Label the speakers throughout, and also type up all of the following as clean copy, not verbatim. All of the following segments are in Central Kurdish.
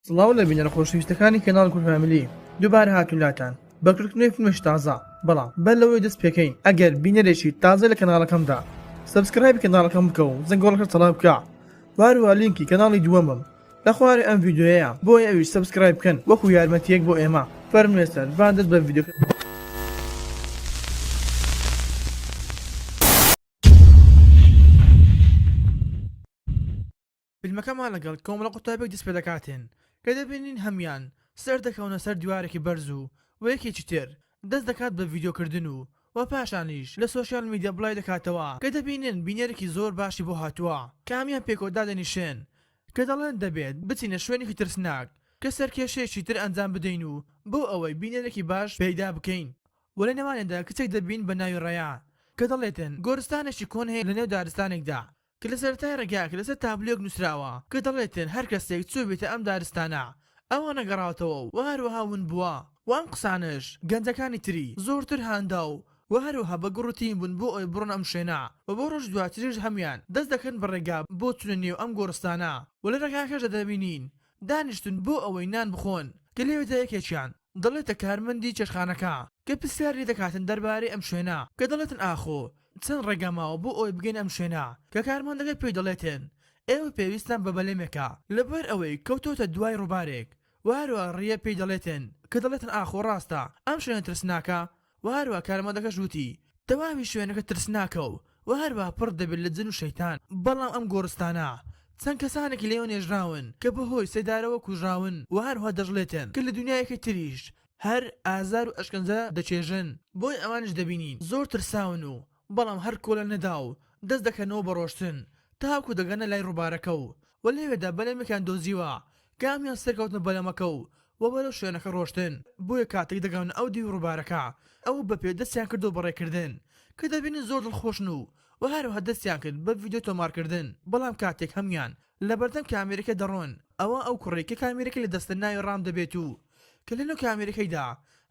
Speaker 1: سڵاو لە بینەرە خۆشەویستەکانی کەناڵ کورد فامیلی دووبارە هاتوین لاتان بە کردنەوەی فیلمێکی تازە بەڵام بەر لەوەی دەست پێکەین ئەگەر بینەرێکی تازە لە کەناڵەکەمدا subscribe ی کەناڵەکەم بکە و زەنگۆڵەکە چالاک بکە واروە لینکی کەناڵی دووەمم لە خوارێ ئەم ڤیدیۆیەیە بۆیە ئەویش subscribe بکەن وەکو یارمەتیەک بۆ ئێمە فەرموێ سەر با دەست بە ڤیدیۆکە فیلمەکەمان لەگەڵ کۆمەڵە قوتابێک دەست پێدەکاتن کە دەبینین هەموان سەردەکەونە سەر دیوارێکی بەرز و و یەکێکی تر دەست دەکات بە ڤیدیۆ کردن و و پاشانیش لە social media بڵاوی دەکاتەوە کە دەبینن بینەرێکی زۆر باشی بۆ هاتووە کە هەموان پێکەوە دادەنیشن کە دەڵێن دەبێت بچینە شوێنێکی ترسناک کە سەرکێشیەکی تر ئەنجام بدەین و بۆ ئەوەی بینەرێکی باش پەیدا بکەین و لە نێوانیاندا کچێک دەبین بە ناوی ڕەیا کە دەڵێتن گۆرستانێکی کۆن هەیە لە نێو دارستانێکدا کە لە سەرەتای ڕێگاکە لەسەر تابلۆیەک نووسراوە کە دەڵێتن هەر کەسێک چووبێتە ئەم دارستانە ئەوا نەگەڕاوەتەوە و هەروەها ون بووە و ئەم قسانەش گەنجەکانی تری زۆرتر هاندا و و هەروەها بە گوڕ و تین بوون بۆ ئەوەی بڕۆنە ئەم شوێنە و بۆ ڕۆژی دواتریش هەموویان دەست دەکەن بە ڕێگا بۆ چوونە نێو ئەم گۆڕستانە و لە ڕێگاکەشدا دەبینین دانیشتوون بۆ ئەوەی نان بخۆن کە لەوێدا یەکێکیان دەڵێتە کارمەندی چێشتخانەکە کە پرسیار لێ دەکاتن دەربارەی ئەم شوێنە کە دەڵێتن ئاخۆ چەند ڕێگا ماوە بۆ ئەوەی بگەینە ئەم شوێنە کە کارمەندەکە پێی دەڵێتن ئێوە پێویستتان بە بەلەمێکە لەبەر ئەوەی کەوتۆتە دوای ڕووبارێک وە هەروەها ڕیە پێی دەڵێتن کە دەڵێتن ئاخۆ ڕاستە ئەم شوێنە ترسناکە وە هەروەها کارمەندەکەش وتی تەواوی شوێنەکە ترسناکە و وە هەروەها پڕ دەبێت لە جن و شەیتان بەڵام ئەم گۆڕستانە چەند کەسانێکی لێوە نێژراون کە بەهۆی سێدارەوە کوژراون وە هەروەها دەشڵێتن کە لە دونیایەکەی تریش هەر ئازار و ئەشکەنجە دەچێژن بۆیە ئەوانیش دەبینین زۆر ترساون و بەڵام هەر کۆڵیان نەدا و دەست دەکەنەوە بە ڕۆشتن تاوەکو دەگەنە لای ڕووبارەکە و و لەوێدا بەلەمێکیان دۆزیوە کە هەموویان سەرکەوتنە بەلەمەکە و و بەرەو شوێنەکە ڕۆشتن بۆیە کاتێک دەگەنە ئەو دیوی ڕووبارەکە ئەوە بە پێ دەستیان کردەوە بە ڕێکردن کە دەبینن زۆر دڵخۆشن و و هەروەها دەستیان کرد بە ڤیدیۆ تۆمارکردن بەڵام کاتێک هەموویان لەبەردەم کامێرەکە دەڕۆن ئەوا ئەو کوڕەی کە کامێرەکەی لە دەستە ناوی ڕام دەبێت و کە لەنێو کامێرەکەیدا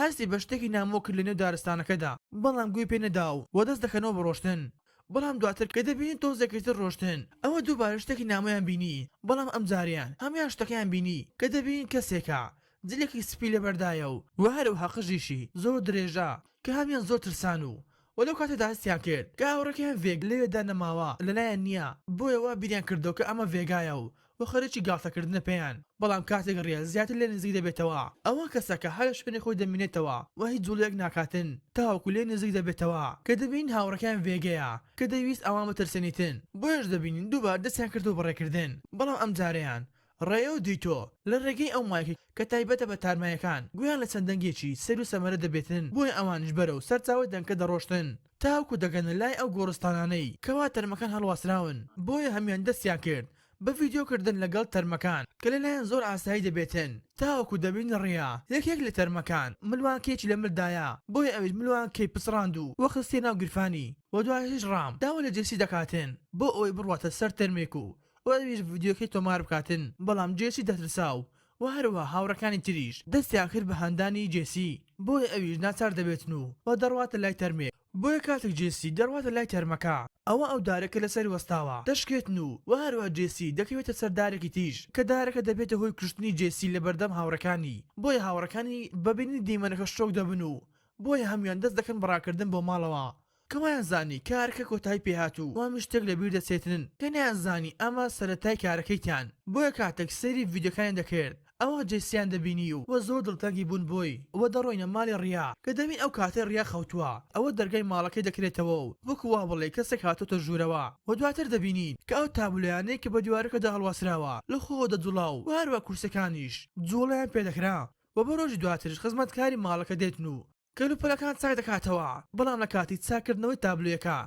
Speaker 1: هەستی بە شتێکی نامۆ کرد لەنێو دارستانەکەدا بەڵام گوێی پێ نەدا و و دەست دەکەنەوە بە ڕۆشتن بەڵام دواتر کە دەبینن تۆزێکی تر ڕۆشتن ئەوە دووبارە شتێکی نامۆیان بینی بەڵام ئەمجارەیان هەموویان شتەکەیان بینی کە دەبینین کەسێکە جلێکی سپی لەبەردایە و و هەرەوها قژیشی زۆر درێژە کە هەموویان زۆر ترسان و و لەو کاتەدا هەستیان کرد کە هاوڕێکەیان ڤێگ لەوێدا نەماوە لەلایان نییە بۆیە وا بیریان کردەوە کە ئەمە ڤێگایە و و خەریکی گاڵتەکردنە پێیان بەڵام کاتێک ڕیا زیاتر لێ نزیک دەبێتەوە ئەوا کەسەکە هەر لە شوێنی خۆی دەمینێتەوە و هیچ جوڵەیەک ناکاتن تاوەکو لێ نزیک دەبێتەوە کە دەبینین هاوڕێکەیان ڤێگەیە کە دەیویست ئەوان بترسێنیتن بۆیەش دەبینین دووبارە دەستیان کردەوە بە ڕێکردن بەڵام ئەمجارەیان ڕێیە و دیتۆ لە ڕێگەی ئەو مایکەی کە تایبەتە بە تارمایەکان گوێیان لە چەند دەنگێکی سەیر و سەمەرە دەبێتن بۆیە ئەوانیش بەرەو سەرچاوەی دەنگکە دەڕۆشتن تاوەکو دەگەنە لای ئەو گۆڕستانانەی کەوا تەرمەکان هەڵواسراون بۆیە هەموان دەستیان کرد بە ڤیدیۆ کردن لەگەڵ تەرمەکان کە لەلایان زۆر ئاسایی دەبێتن تاوەکو دەبینن ڕیا یەکێک لە تەرمەکان ملوانکەیەکی لە ملدایە بۆیە ئەویش ملوانکەی پچڕاند و وە خستیە ناو گیرفانی وە دواتریش ڕام داوا لە جێسی دەکاتن بۆ ئەوەی بڕواتە سەر تەرمێک و وە ئەویش ڤیدیۆکەی تۆمار بکاتن بەڵام جێسی دەترسا و وە هەروەها هاوڕێکانی تریش دەستیان کرد بە هاندانی جێسی بۆیە ئەویش ناچار دەبێتن و وە دەڕواتە لای تەرمێک بۆیە کاتێک جێسی دەڕواتە لای تەرمەکە ئەوا ئەو دارە کە لەسەری وەستاوە دەشکێتن و وە هەروەها جێسی دەکەوێتە سەر دارێکی تیژ کە دارەکە دەبێتە هۆی کوشتنی جێسی لەبەردەم هاوڕێکانی بۆیە هاوڕێکانی بە بینینی دیمەنەکە شۆک دەبن و بۆیە هەموویان دەست دەکەن بە ڕاکردن بۆ ماڵەوە کە وایان زانی کارەکە کۆتایی پێهات و هەموو شتێک لەبیر دەچێتن کە نەیانزانی ئەمە سەرەتای کارەکەیتان بۆیە کاتێک سەیری ڤیدیۆکانیان دەکرد ئەوا جێسیان دەبینی و زۆر دڵتەنگی بوون بۆی و دەڕۆینە ماڵی ڕیا کە دەبین ئەو کاتەی ڕیا خەوتووە ئەوە دەرگای ماڵەکەی دەکرێتەوە و وەکو وا بڵێی کەسێک هاتۆتە ژوورەوە و دواتر دەبینین کە ئەو تابلۆیانەی کە بە دیوارەکەدا هەڵواسراوە لە خۆوە دەجوڵا و هەروا کورسیەکانیش جوڵەیان پێدەکرا و بۆ ڕۆژی دواتریش خزمەتکاری ماڵەکە دێتن و کەلوپەلەکان چاک دەکاتەوە، بەڵام لە کاتی چاککردنەوەی تابلۆیەکە،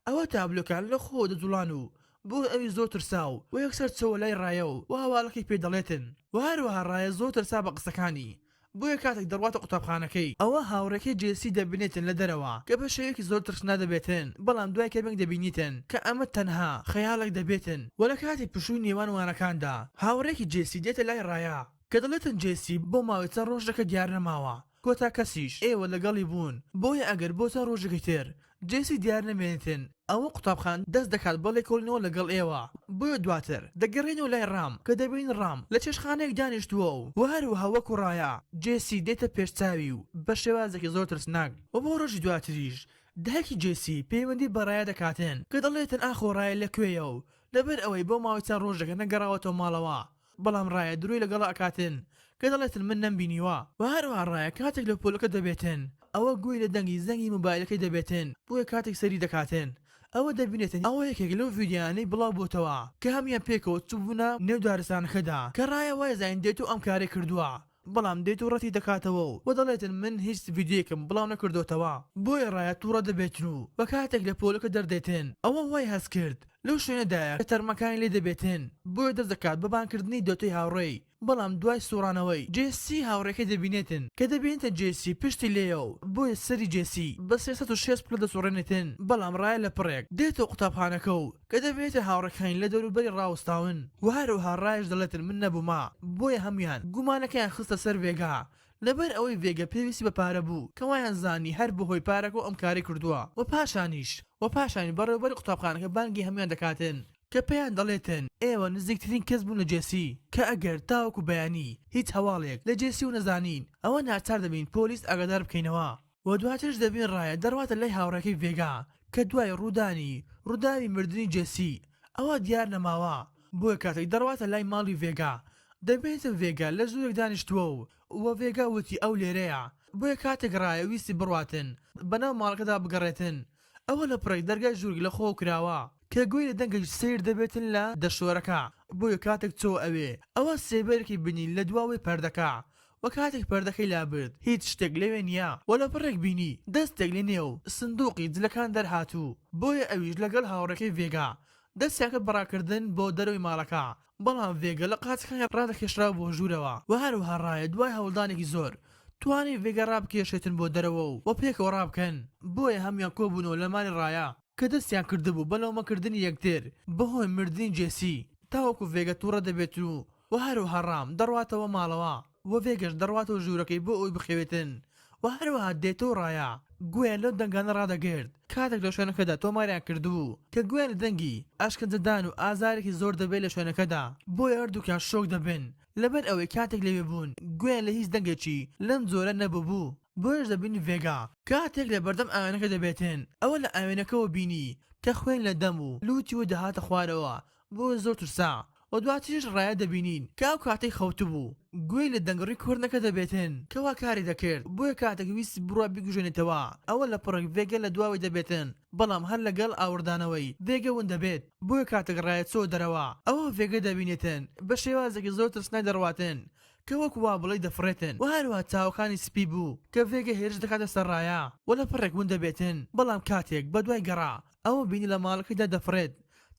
Speaker 1: ئەوا تابلۆکان لە خۆوە دەجوڵان و بۆیە ئەویش زۆر ترسا و یەکسەر چۆوە لای ڕایە و هەواڵەکەی پێ دەڵێتن و هەروەها ڕایە زۆر ترسا بە قسەکانی بۆیە کاتێک دەڕواتە قوتابخانەکەی ئەوا هاوڕێکەی جێسی دەبینێتن لە دەرەوە کە بە شێوەیەکی زۆر ترسنا دەبێتن بەڵام دوای کەمێک دەبینیتن کە ئەمە تەنها خەیاڵێک دەبێتن و لە کاتی پشووی نێوان وانەکاندا هاوڕێکی جێسی دێتە لای ڕایە کە دەڵێتن جێسی بۆ ماوەی چەند ڕۆژێکە دیار نەماوە کۆتا کەسیش ئێوە لەگەڵی بوون بۆیە ئەگەر بۆ چەند ڕۆژێکی تر. جێسی دیار نەمێنێتن ئەوە قوتابخانە دەست دەکات بە لێکۆڵینەوە لەگەڵ ئێوە بۆیە دواتر دەگەڕێنەوە لای ڕام کە دەبینین ڕام لە چێشتخانەیەک دانیشتووە و وە هەروەها وەکو ڕایا جێسی دێتە پێش چاوی و بە شێوازێکی زۆر ترسناک وە بۆ ڕۆژی دواتریش دایکی جێسی پەیوەندی بە ڕایا دەکاتن کە دەڵێتن ئاخۆ ڕایا لە کوێیە و لەبەر ئەوەی بۆ ماوەی چەند ڕۆژێکە نەگەڕاوەتەوە ماڵەوە بەڵام ڕایە درۆی لەگەڵا ئەکاتن کە دەڵێتن من نەمبینیوە. وە هەروەها ڕایە کاتێک لە پۆلەکە دەبێتن ئەوە گوێی لە دەنگی زەنگی مۆبایلەکەی دەبێتن بۆیە کاتێک سەیری دەکاتن ئەوە دەبینێتن ئەوە یەکێک لەو ڤیدیۆیانەی بڵاو بۆتەوە کە هەموویان پێکەوە چوبونە نێو دارستانەکەدا کە ڕایە وای زانی دێتو ئەم کارەی کردووە بەڵام دێتو ڕەتی دەکاتەوە و دەڵێتن من هیچ ڤیدیۆیەکم بڵاو نەکردۆتەوە بۆیە ڕایە توڕە دەبێتن و وە کاتێک لە پۆلەکە دەردێتن ئەوە وای هەست کرد لەو شوێنەدایە کە تەرمەکانی لێ دەبێتن، بۆیە دەست دەکات بە بانگکردنی دۆتەی هاوڕێی، بەڵام دوای سوڕانەوەی، جێسی هاوڕێکەی دەبینێتن، کە دەبینێتن جێسی پشتی لێیە و بۆیە سەری جێسی بە 360 پلە دەسوڕێنێتن، بەڵام ڕایە لە پڕێک دێتەوە قوتابخانەکە و کە دەبینێتن هاوڕێکانی لە دەوروبەری ڕاوەستاون و هەروەها ڕایەش دەڵێتن من نەبوومە، بۆیە هەموویان گومانەکەیان خستە سەر ڤێگا لەبەر ئەوەی ڤێگە پێویستی بە پارە بوو کە وایان زانی هەر بەهۆی پارەکەوە ئەم کارەی کردووە وە پاشانیش وە پاشانی بەڕێوەبەری قوتابخانەکە بانگی هەموویان دەکاتن کە پێیان دەڵێتن ئێوە نزیکترین کەس بوون لە جێسی کە ئەگەر تاوەکو بەیانی هیچ هەواڵێک لە جێسی و نەزانین ئەوە ناچار دەبین پۆلیس ئاگادار بکەینەوە وە دواتریش دەبین ڕایە دەڕواتە لای هاوڕێکەی ڤێگا کە دوای ڕوودانی ڕووداوی مردنی جێسی ئەوە دیار نەماوە بۆیە کاتێک دەڕواتە لای ماڵی ڤێگا دەبینێت ڤێگا لە ژوورێک دانیشتووە و وە ڤێگا وتی ئەو لێرەیە بۆیە کاتێک ڕایە ویستی بڕواتن بەناو ماڵەکەدا بگەڕێتن ئەوە لە پڕێک دەرگای ژوورێک لە خۆوە کراوە کە گوێی لە دەنگێکی سەیر دەبێتن لە دەشۆرەکە بۆیە کاتێک چۆوە ئەوێ ئەوە سێبەرێکی بینی لە دواوەی پەردەکە وە کاتێک پەردەکەی لابرد هیچ شتێک لەوێ نیە وە لە پڕێک بینی دەستێک لە نێو سندوقی جلەکان دەرهاتوو بۆیە ئەویش لەگەڵ هاوڕێکەی ڤێگا دەستیان کرد بە ڕاکردن بۆ دەرەوەی ماڵەکە بەڵام ڤێگە لە قاچەکانی ڕادەکێشرا بۆ ژوورەوە وە هەروەها ڕایە دوای هەوڵدانێکی زۆر توانی ڤێگە ڕابکێشێتن بۆ دەرەوە و پێکەوە ڕابکەن بۆیە هەموویان کۆبوونەوە لە ماڵی ڕایە کە دەستیان کردبوو بە لۆمەکردنی یەکتر بەهۆی مردنی جێسی تاوەکو ڤێگە توڕە دەبێت و وە هەروەها ڕام دەڕواتەوە ماڵەوە وە ڤێگەش دەڕواتەوە ژوورەکەی بۆ ئەوەی بخەوێتن وە هەروەها دێتۆ و ڕایا گوێیان لەو دەنگانە ڕادەگرت کاتێک لە شوێنەکەدا تۆماریان کردبوو کە گوێیان لە دەنگی ئەشکەنجەدان و ئازارێکی زۆر دەبێت لە شوێنەکەدا بۆیە هەردووکیان شۆک دەبن لەبەر ئەوەی کاتێک لەوێ بوون گوێیان لە هیچ دەنگێکی لەم جۆرە نەبووبوو بۆیەش دەبینی ڤێگا کاتێک لەبەردەم ئاوێنەکە دەبێتن ئەوە لە ئاوێنەکەوە بینی کە خوێن لە دەم و لوتیوە دەهاتە خوارەوە بۆیە زۆر ترسا و دواتریش ڕایە دەبینین کە ئەو کاتەی خەوتبوو گوێی لە دەنگ record ەکە دەبێتن کەوا کاری دەکرد بۆیە کاتێک ویستی بڕوا بیکوژێنێتەوە ئەوە لە پڕێک ڤێگە لە دواوەی دەبێتن بەڵام هەر لەگەڵ ئاوڕدانەوەی ڤێگە ون دەبێت بۆیە کاتێک ڕایە چۆوە دەرەوە ئەوە ڤێگە دەبینێتن بە شێوازێکی زۆر ترسناک دەڕواتن کە وەک وا بڵێی دەفڕێتن و هەروەها چاوەکانی سپی بوو کە ڤێگە هێرش دەکاتە سەر ڕایە و لە پڕێک ون دەبێتن بەڵام کاتێک بەدوای گەڕا ئەوە بینی لە ماڵەکەیدا دەفڕێت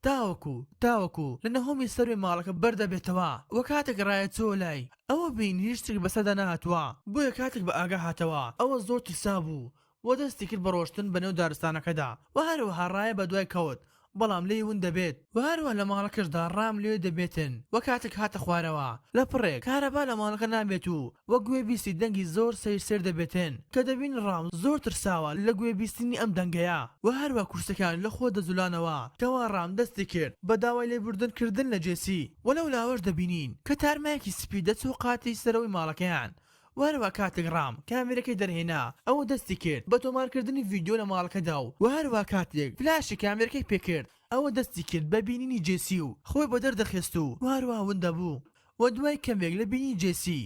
Speaker 1: تاوەکو تاوەکو لە نهۆمی سەروی ماڵەکە بەردەبێتەوە وە کاتێک ڕایە چۆوە لای ئەوە بینی هیچ شتێک بەسەردا نەهاتووە بۆیە کاتێک بە ئاگا هاتەوە ئەوە زۆر ترسابوو وە دەستی کرد بە ڕۆشتن بەنێو دارستانەکەدا وە هەروەها ڕایە بەدوای کەوت بەڵام لێی ون دەبێت وە هەروەها لە ماڵەکەشدا ڕام لێ دەبێتن وە کاتێک هاتە خوارەوە لە پڕێک کارەبا لە ماڵەکە نابێت و وە گوێ بیستی دەنگی زۆر سەیر سەیر دەبێتن کە دەبینی ڕام زۆر ترساوە لە گوێ بیستنی ئەم دەنگەیە وە هەروەها کورسەکان لە خۆ دەجولانەوە کەوا ڕام دەستی کرد بە داوای لێبوردن کردن لە جێسی وە لەو لاوەش دەبینین کە تارمایەکی سپی دەچۆ قاتی سەرەوەی ماڵەکەیان وە هەروەها کاتێک ڕام کامێرەکەی دەرهێنا ئەوە دەستی کرد بە تۆمارکردنی ڤیدیۆ لە ماڵەکەدا و وە هەروەها کاتێک فلاشی کامێرەکەی پێکرد ئەوە دەستی کرد بە بینینی جێسی و خۆی بە دەردەخست و وە هەروەها ون دەبوو وە دوای کەمێک لە بینینی جێسی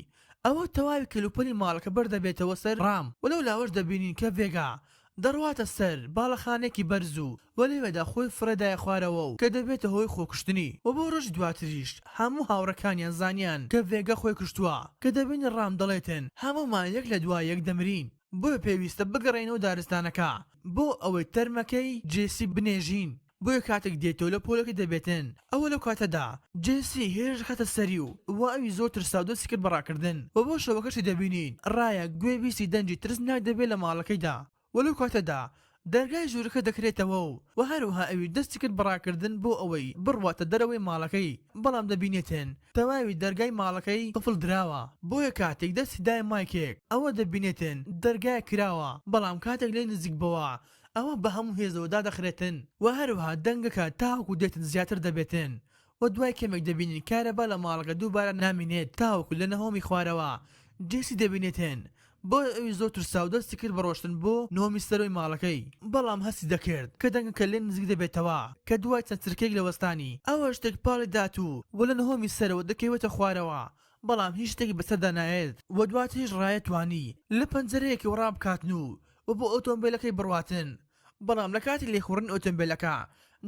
Speaker 1: ئەوە تەواوی کەلوپەلی ماڵەکە بەردەبێتەوە سەر ڕام وە لەو لاوەش دەبینین کە ڤێگا دەڕواتە سەر باڵەخانەیەکی بەرز و و لەوێدا خۆی فڕێدایە خوارەوە و کە دەبێتە هۆی خۆکوشتنی و بۆ ڕۆژی دواتریش هەموو هاوڕێکانیان زانیان کە ڤێگا خۆی کوشتووە کە دەبینی ڕام دەڵێتن هەموومان یەک لە دوای یەک دەمرین بۆیە پێویستە بگەڕێینەوە دارستانەکە بۆ ئەوەی تەرمەکەی جێسی بنێژین بۆیە کاتێک دێتەوە لە پۆلەکەی دەبێتن ئەوە لەو کاتەدا جێسی هێرش دەکاتە سەری و وا ئەوی زۆر ترسا و دەستی کرد بە ڕاکردن و بۆ شەوەکەشی دەبینین ڕایە گوێ بیستی دەنگی ترسناک دەبێت لە ماڵەکەیدا و لەو کاتەدا دەرگای ژوورەکە دەکرێتەوە و وە هەروەها ئەویش دەستی کرد بە ڕاکردن بۆ ئەوەی بڕواتە دەرەوەی ماڵەکەی بەڵام دەبینێتن تەواوی دەرگای ماڵەکەی قفڵ دراوە بۆیە کاتێک دەستی دایە مایکێک ئەوە دەبینێتن دەرگایەک کراوە بەڵام کاتێک لێی نزیک بۆوە. ئەوە بە هەموو هێزەوە دادەخرێتن وە هەروەها دەنگەکە تاوەکو دێتن زیاتر دەبێتن وە دوای کەمێک دەبینین کارەبا لە ماڵەکە دووبارە نامینێت تاوەکو لە نهۆمی خوارەوە جێسی دەبینێتن بۆیە ئەویش زۆر ترسا و دەستی کرد بە ڕۆشتن بۆ نهۆمی سەرەوەی ماڵەکەی بەڵام هەستی دەکرد کە دەنگەکە لێ نزیک دەبێتەوە کە دوای چەند چرکەیەک لە وەستانی ئەوە شتێک پاڵی دات و وە لە نهۆمی سەرەوە دەکەوێتە خوارەوە بەڵام هیچ شتێکی بەسەردا نایەت و دواتریش ڕایە توانی لە پەنجەرەیەکەوە ڕابکاتن و و بۆ ئۆتۆمبێلەکەی بڕواتن بەڵام لە کاتی لێخوڕین ئۆتۆمبێلەکە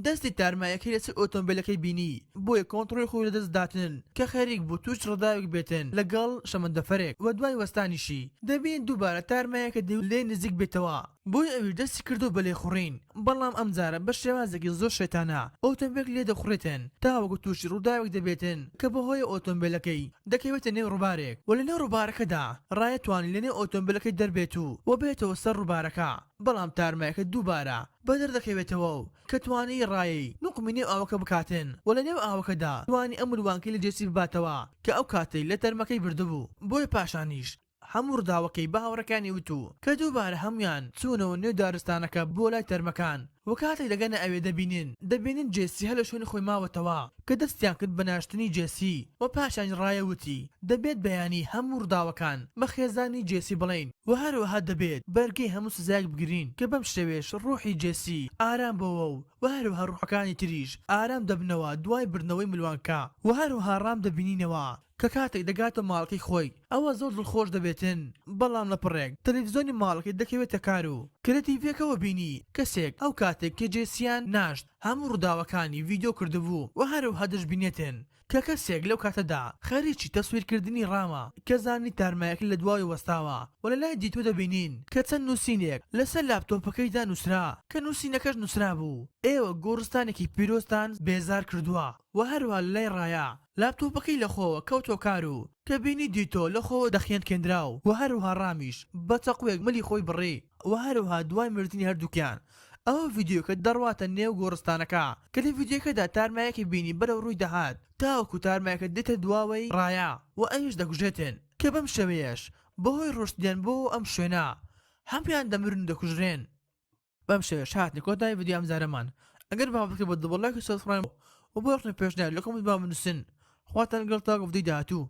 Speaker 1: دەستی تارمایەکەی لەسەر ئۆتۆمبێلەکەی بینی بۆیە کۆنتڕۆی خۆی لەدەست داتن کە خەریک بوو توش ڕوداوێک بێتن لەگەڵ شەمەندەفەرێک و دوای وەستانیشی دەبینی دووبارە تارمایەکە دێ و لێی نزیک بێتەوە بۆیە ئەویش دەستی کردووە بە لێخوڕین بەڵام ئەمجارە بە شێوازێکی زۆر شێتانە ئۆتۆمبێلک لێدەخوڕێتن تاوەکو توشی ڕووداوێک دەبێتن کە بەهۆیەوە ئۆتۆمبێلەکەی دەکەوێتە نێو ڕووبارێک و لەنێو ڕووبارەکەدا ڕایە توانی لەنێو ئۆتۆمبێلەکەی دەربێت و و بێتەوە سەر ڕووبارەکە بەڵام تارمایەکە دووبارە بەدەر دەکەوێتەوە و کە توانی ڕایەی نوقمی نێو ئاوەکە بکاتن و لەنێو ئاوەکەدا توانی ئەم ملوانکەی لە جێسی بباتەوە کە ئەو کاتەی لە تەرمەکەی بردبوو بۆیە پاشانیش هەموو ڕووداوەکەی بە هاوڕێکانی وت و کە دووبارە هەموویان چوونەوە نێو دارستانەکە بۆ لای تەرمەکان و کاتێک دەگەنە ئەوێ دەبینن دەبینن جێسی هەر لە شوێنی خۆی ماوەتەوە کە دەستیان کرد بە ناشتنی جێسی و پاشانیش ڕایە وتی دەبێت بەیانی هەموو ڕووداوەکان بە خێزانی جێسی بڵێین و هەروەها دەبێت بەرگەی هەموو سزایەک بگرین کە بەم شێوەیەش ڕوحی جێسی ئارام بۆوە و و هەروەها ڕوحەکانی تریش ئارام دەبنەوە دوای بردنەوەی ملوانکە و هەروەها ڕام دەبینینەوە کە کاتێک دەگاتە ماڵەکەی خۆی ئەوە زۆر دڵخۆش دەبێتن بەڵام لە پڕێک تەلەفزیۆنی ماڵەکەی دەکەوێتە کار و کە لە تیڤیەکەوە بینی کەسێک ئەو کاتێک کە جێسیان ناشت هەموو ڕووداوەکانی ڤیدیۆ کردبوو و هەروەها دەشبینێتن کە کەسێک لەو کاتەدا خەریکی تەسویر کردنی ڕامە کە زانی تارمایەکە لە دواوەی وەستاوە و لە لای دیتۆ دەبینین کە چەند نووسینێک لەسەر لاپتۆپەکەیدا نووسرا کە نووسینەکەش نووسرابوو ئێوە گۆڕستانێکی پیرۆزتان بێزار کردووە و هەروەها لە لای ڕایە لاپتۆپەکەی لەخۆوە کەوتوە کار و کە بینی دیتۆ لەخۆوە دەخێنکێنرا و هەروەها ڕامیش بە چەقوێک ملی خۆی بڕی و هەروەها دوای مردنی هەردووکیان ئەوە ڤیدیۆکە دەڕواتە نێو گۆڕستانەکە کە لە ڤیدیۆکەدا تارمایەکی بینی بەرەو ڕووی دەهات تاوەکو تارمایەکە دێتە دواوەی ڕایا و ئەویش دەکوژێتن کە بەم شێوەیەش بەهۆی ڕۆشتنیان بۆ ئەم شوێنە هەموویان دەمرن و دەکوژرێن. بەم شێوەیەش هاتنە کۆتایی ڤیدیۆی ئەمجارەمان ئەگەر بابەتەکە بە دڵ بوو لایک و subscribe و بۆ ڕەخنە و پێشنیار لە comment با بنوسن خواتان لەگەڵ تا ڤیدیۆی داهاتوو.